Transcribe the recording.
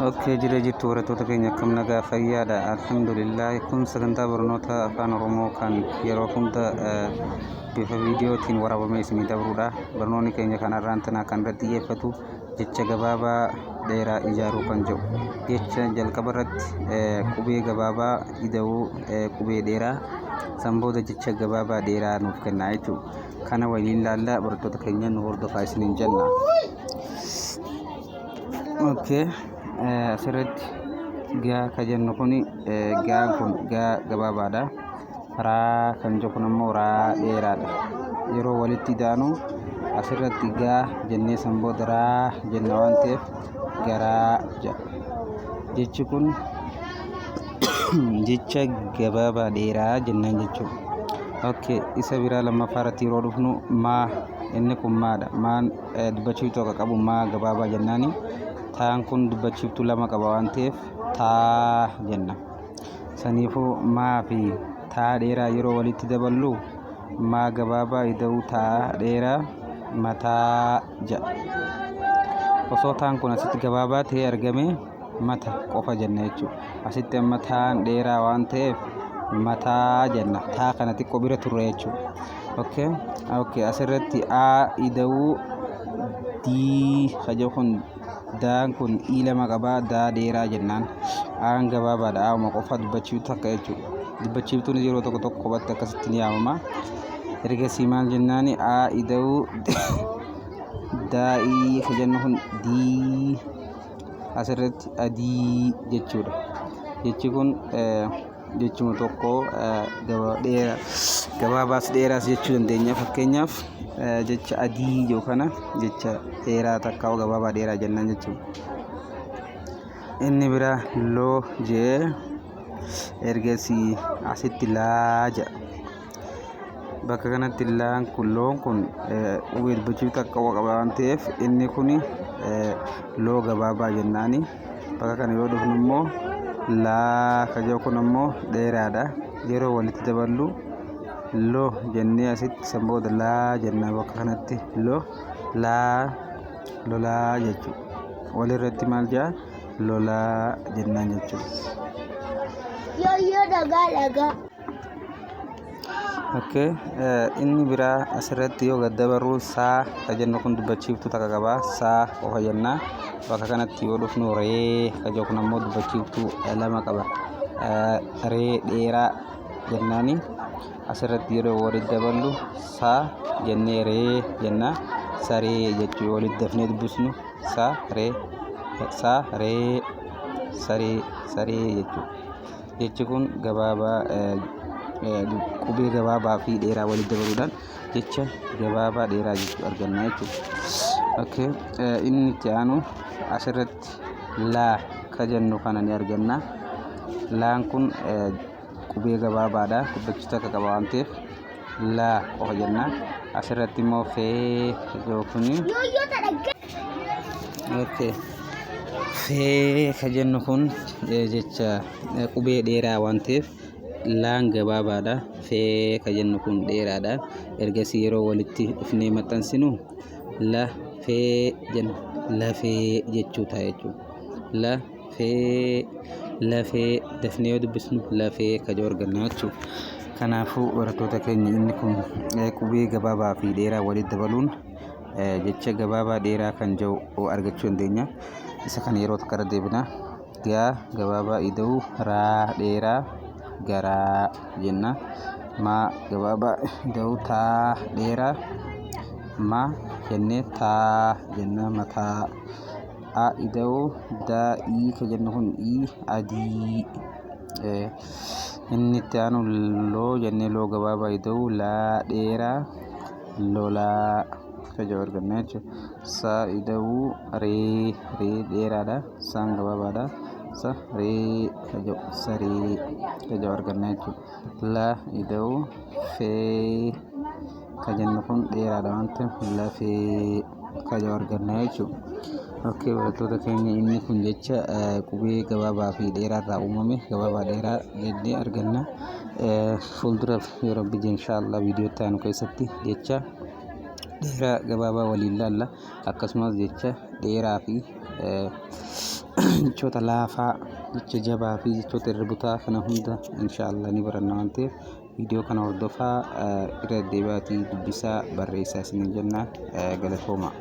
Okay, jiree jirtu barattoota keenya, akkam nagaa fayyaadha? Alhamdulillah. Kun sagantaa barnoota Afaan Oromoo kan yeroo hunda bifa viidiyootiin waraabamee isinii dabrudha. Barnoonni keenya kan har'aan tanaa kan irratti xiyyeeffatu jecha gabaabaa dheeraa ijaaruu kan jedhu. Jecha jalqaba irratti qubee gabaabaa ida'uu qubee dheeraa, san booda jecha gabaabaa dheeraa nuuf kenna jechuudha. Kana waliin ilaalla, barattoota keenya, nu hordofaa isiniin jenna. Okay. Asirratti gaa ka jennu kuni, gaan kun gaa gabaabaadha. Raa kan jedhu kun ammoo raa dheeraadha. Yeroo walitti daanu asirratti gaa jennee san booda raa jenna waan ta'eef garaa jedha. Jechi kun jecha gabaabaa dheeraa jennaan jechuudha. Okay, isa biraa lammaffaa irratti yeroo dhufnu maa, inni kun maadha. Maan dubbachiiftuu akka qabu maa gabaabaa jennaani. Taan kun dubbachiiftuu lama qaba waan ta'eef taa jenna. Saniifuu maa fi taa dheeraa yeroo walitti daballu maa gabaabaa ida'uu taa dheeraa mataa jedha. Osoo taan kun asitti gabaabaa ta'ee argame mata qofa jenna jechuudha. Asitti amma taan dheeraa waan ta'eef mataa jenna. Taa kana xiqqoo bira turre jechuudha. Okay, asirratti a ida'uu d ka jedhu kun, daan kun i lama qabaa, daa dheeraa jennaan. Aan gabaabaadha, auma qofa dubbachiiftu takka jechuudha. Dubbachiiftuun yeroo tokko tokko kophatti akkasitti ni yaamama. Ergasii maal jennaani? A ida'uu daa'ii ka jennu kun dii, asirratti adii jechuudha. Jechi kun jechuma tokko gabaabaas dheeraas jechuu dandeenya. Fakkeenyaaf jecha adii jiru kana jecha dheeraa takka gabaabaa dheeraa jennaan jechuudha. Inni biraa loo jee, ergasii asitti laa jedha. Bakka kanatti laan kun, loon kun qubee dubbachuu takka qaba waan ta'eef inni kun loo gabaabaa jennaani. Bakka kana yoo dhufnu immoo laa ka jedhu kun ammoo dheeraadha. Yeroo walitti daballu loo jennee asitti san booda laa jenna, bakka kanatti loo laa, lolaa jechuudha. Walirratti maal jedha? Lolaa jennaan jechuudha. Yooyyoo dhagaa dhagaa. Okay. Inni biraa asirratti yoo gad dabarru saa ka jennu kun dubbachiiftuu takka qaba. Saa qofa jenna. Bakka kanatti yoo dhufnu ree ka jedhu kun ammoo dubbachiiftuu lama qaba. Ree dheeraa jennaani. Asirratti yeroo walitti daballu saa jennee ree jenna. Saree jechuu walitti dafnee dubbisnu sa ree, sa ree, saree, saree jechuudha. Jechi kun gabaabaa, qubee gabaabaa fi dheeraa walitti dabaluudhaan jecha gabaabaa dheeraa jechuu arganna jechuudha. Okay. Inni itti aanu asirratti laa ka jennu kana ni arganna. Laan kun qubee gabaabaadha. Dubbachiiftuu takka qaba waan ta'eef laa qofa jenna. Asirratti immoo fee yoo kuni. Yooyyoo dhaggaa. Okay. Fee ka jennu kun jecha qubee dheeraa waan ta'eef laan gabaabaadha. Fee ka jennu kun dheeraadha. Ergasii yeroo walitti dhufnee maxxansinu la fee jenna. Lafee jechuu ta'a jechuudha. La fee, lafee, dafnee yoo dubbisnu lafee ka jedhu arganna jechuudha. Kanaafuu barattoota keenya, inni kun qubee gabaabaa fi dheeraa walitti dabaluun jecha gabaabaa dheeraa kan jedhu argachuu dandeenya. Isa kana yeroo tokko irra deebina. Gaa gabaabaa ida'uu raa dheeraa garaa jenna. Maa gabaabaa ida'uu taa dheeraa ma jennee taa jenna, mataa. A ida'uu daa ii ka jennu kun ii, adii. Inni itti aanu loo jennee loo gabaabaa ida'uu laa dheeraa lolaa ka jedhu arganna jechuudha. Sa ida'uu ree, ree dheeraadha. Saan gabaabaadha. Sa ree ka jedhu, saree ka jedhu arganna jechuudha. La ida'uu fee ka jennu kun dheeraadha waan ta'eef lafee ka jedhu arganna jechuudha. Okay, barattoota keenya, inni kun jecha qubee gabaabaa fi dheeraa irraa uumame gabaabaa dheeraa jennee arganna. Fuulduraaf yoo Rabbi jedhe, inshaallah, viidiyoo itti aanu keessatti jecha dheeraa gabaabaa waliin laalla. Akkasumas jecha dheeraa fi Jechoota laafaa, jecha jabaa fi jechoota irra butaa kana hunda inshaallah ni baranna waan ta'eef, viidiyoo kana hordofaa, irra deddeebi'aatii dubbisaa, barreessaa isiniin jenna. Galatooma.